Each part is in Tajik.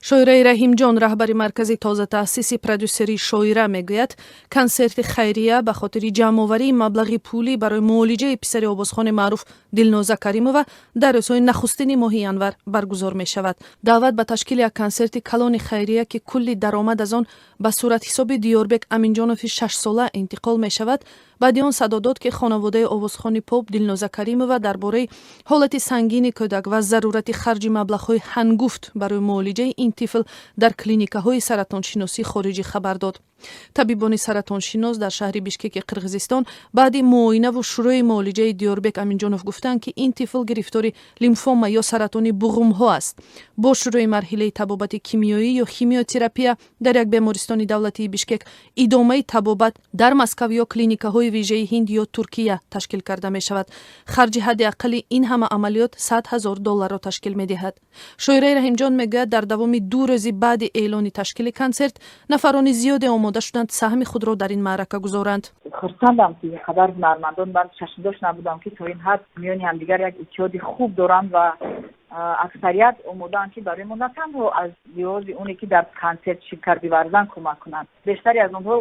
Шоираи Раҳимҷон, раҳбари маркази тозатаъсиси продюсерии «Шоира», мегӯяд, консерти хайрия ба хотири ҷамъоварии маблағи пулӣ барои муолиҷаи писари овозхони маъруф Дилноза Каримова дар рӯзҳои нахустини моҳи январ баргузор мешавад. Даъват ба ташкили як консерти калони хайрия, ки кулли даромад аз он ба суратҳисоби Диёрбек Аминҷонови 6-сола интиқол мешавад, баъди он садо дод, ки хонаводаи овозхони поп Дилноза Каримова дар бораи ҳолати сангини кӯдак ва зарурати харҷи маблағҳои ҳангуфт барои муолиҷаи ин тифл дар клиникаҳои саратоншиносии хориҷӣ хабар дод. Табибони саратоншинос дар шаҳри Бишкеки Қирғизистон баъди муоинаву шурӯи муолиҷаи Диёрбек Аминҷонов гуфтанд, ки ин тифл гирифтори лимфома ё саратони буғумҳо аст. Бо шурӯи марҳилаи табобати кимиёӣ ё химиотерапия дар як бемористони давлатии Бишкек, идомаи табобат дар Москав ё клиникаҳои вижаи Ҳинд ё Туркия ташкил карда мешавад. Харҷи ҳадди аққали ин ҳама амалиёт 100 000 долларро ташкил медиҳад. Шоираи Раҳимҷон мегӯяд, дар давоми 2 рӯзи баъди эълони ташкили консерт нафарони зиёде омода шуданд саҳми худро дар ин маърака гузоранд. Хурсандам, ки ин қадар ҳунармандон, ман чашмдошт набудам, ки то ин ҳад миёни ҳамдигар як иттиҳоди хуб доранд ва аксарият омодаанд, ки барои мо на танҳо аз лиҳози оне ки дар консерт ширкат биварзанд, кӯмак кунанд. Бештари аз онҳо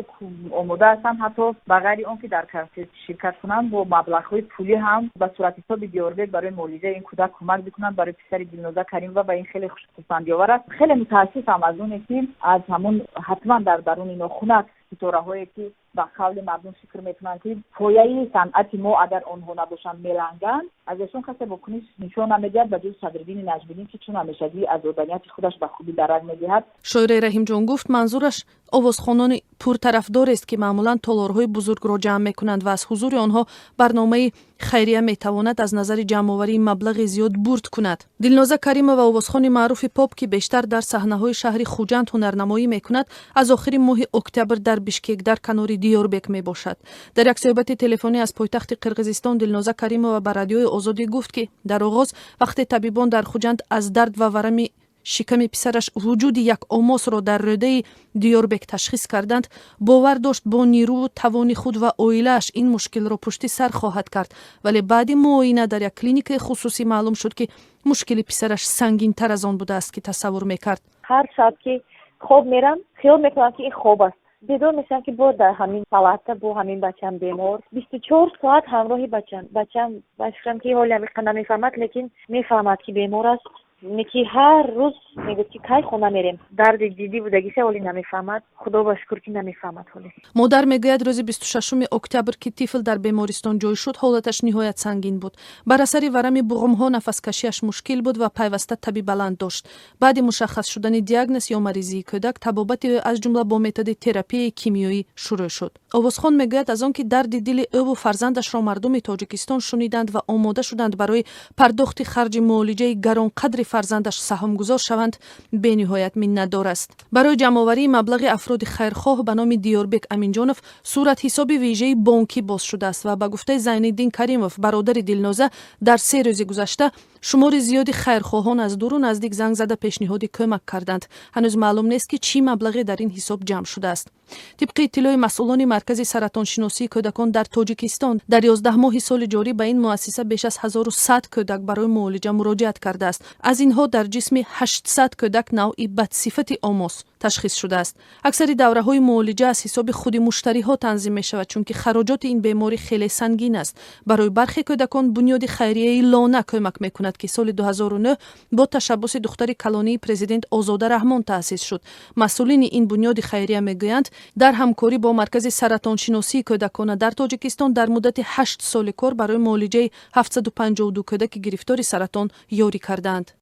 омода ҳастанд, ҳатто ба ғайри он ки дар консерт ширкат кунанд, бо маблағҳои пулӣ ҳам ба суратҳисоби Диёрбек барои муолиҷаи ин кӯдак кӯмак бикунанд, барои писари Дилноза Каримова. Ва ин хеле хурсандиовар аст. Хеле мутаассифам аз оне ки аз ҳамон ҳатман дар даруни нохунак ситораҳое, ки ба қавли мардум фикр мекунанд, ки пояи санъати мо агар онҳо набошанд, меланганд, аз эшон касе вокуниш нишон намедиҳад, ба ҷуз Садриддини Наҷмиддин, ки чун ҳамешагӣ аз оданияти худаш ба хубӣ дарак медиҳад. Шоираи Раҳимҷон гуфт, манзураш овозхонони пуртарафдорест, ки маъмулан толорҳои бузургро ҷамъ мекунанд ва аз ҳузури онҳо барномаи хайрия метавонад аз назари ҷамъоварии маблағи зиёд бурд кунад. Дилноза Каримова, овозхони маъруфи поп, ки бештар дар саҳнаҳои шаҳри Хуҷанд ҳунарнамоӣ мекунад, аз охири моҳи октябр дар Бишкек дар канори Диёрбек мебошад. Дар як суҳбати телефонӣ аз пойтахти Қирғизистон Дилноза Каримова ба Радиои Озодӣ гуфт, ки дар оғоз, вақте табибон дар Хуҷанд аз дард ва варами шиками писараш вуҷуди як омосро дар рӯдаи Диёрбек ташхис карданд, бовар дошт, бо нерӯву тавони худ ва оилааш ин мушкилро пушти сар хоҳад кард. Вале баъди муоина дар як клиникаи хусусӣ маълум шуд, ки мушкили писараш сангинтар аз он будааст, ки тасаввур мекард. Ҳар шаб ки хоб мерам, хиёл мекунам, ки ин хоб аст. Бедор мешавам, ки боз дар ҳамин палата бо ҳамин бачам бемор, 24 соат ҳамроҳи бачам. Бачам, ба фикрам, ки ҳоли ҳамиқа намефаҳмад, лекин мефаҳмад, ки бемор аст. Ки ҳар рӯз мегӯяд, ки кай хона мерем. Дарди ҷиддӣ будагиша ҳоле намефаҳмад. Худо ба шукр, ки намефаҳмад ҳоле. Модар мегӯяд, рӯзи 26-уми октябр, ки тифл дар бемористон ҷой шуд, ҳолаташ ниҳоят сангин буд. Бар асари варами буғумҳо нафаскашиаш мушкил буд ва пайваста таби баланд дошт. Баъди мушаххас шудани диагноз ё маризии кӯдак, табобати ӯ, аз ҷумла бо методи терапияи кимиёӣ, шурӯъ шуд. Овозхон мегӯяд, аз он ки дарди дили ӯву фарзандашро мардуми Тоҷикистон шуниданд ва омода шуданд барои пардохти харҷи муолиҷаи гаронқадри фарзандаш саҳмгузор шаванд, бениҳоят миннатдор аст. Барои ҷамъоварии маблағи афроди хайрхоҳ ба номи Диёрбек Аминҷонов суратҳисоби вижаи бонкӣ боз шудааст ва ба гуфтаи Зайниддин Каримов, бародари Дилноза, дар 3 рӯзи гузашта шумори зиёди хайрхоҳон аз дуру наздик занг зада, пешниҳоди кӯмак карданд. Ҳанӯз маълум нест, ки чӣ маблағе дар ин ҳисоб ҷамъ шудааст. Тибқи иттилои масъулони Маркази саратоншиносии кӯдакон дар Тоҷикистон, дар 11 моҳи соли ҷорӣ ба ин муассиса беш аз 1100 кӯдак барои муолиҷа муроҷиат кардааст. Аз инҳо дар ҷисми 800 кӯдак навъи бадсифати омос ташхис шудааст. Аксари давраҳои муолиҷа аз ҳисоби худи муштариҳо танзим мешавад, чунки хароҷоти ин беморӣ хеле сангин аст. Барои бархе кӯдакон бунёди хайрияи «Лона» кӯмак мекунад, ки соли 2009 бо ташаббуси духтари калонии президент Озода Раҳмон таъсис шуд. Масъулини ин бунёди хайрия мегӯянд, дар ҳамкорӣ бо Маркази саратоншиносии кӯдакона дар Тоҷикистон дар муддати 8 соли кор барои муолиҷаи 752 кӯдаки гирифтори саратон ёрӣ кардаанд.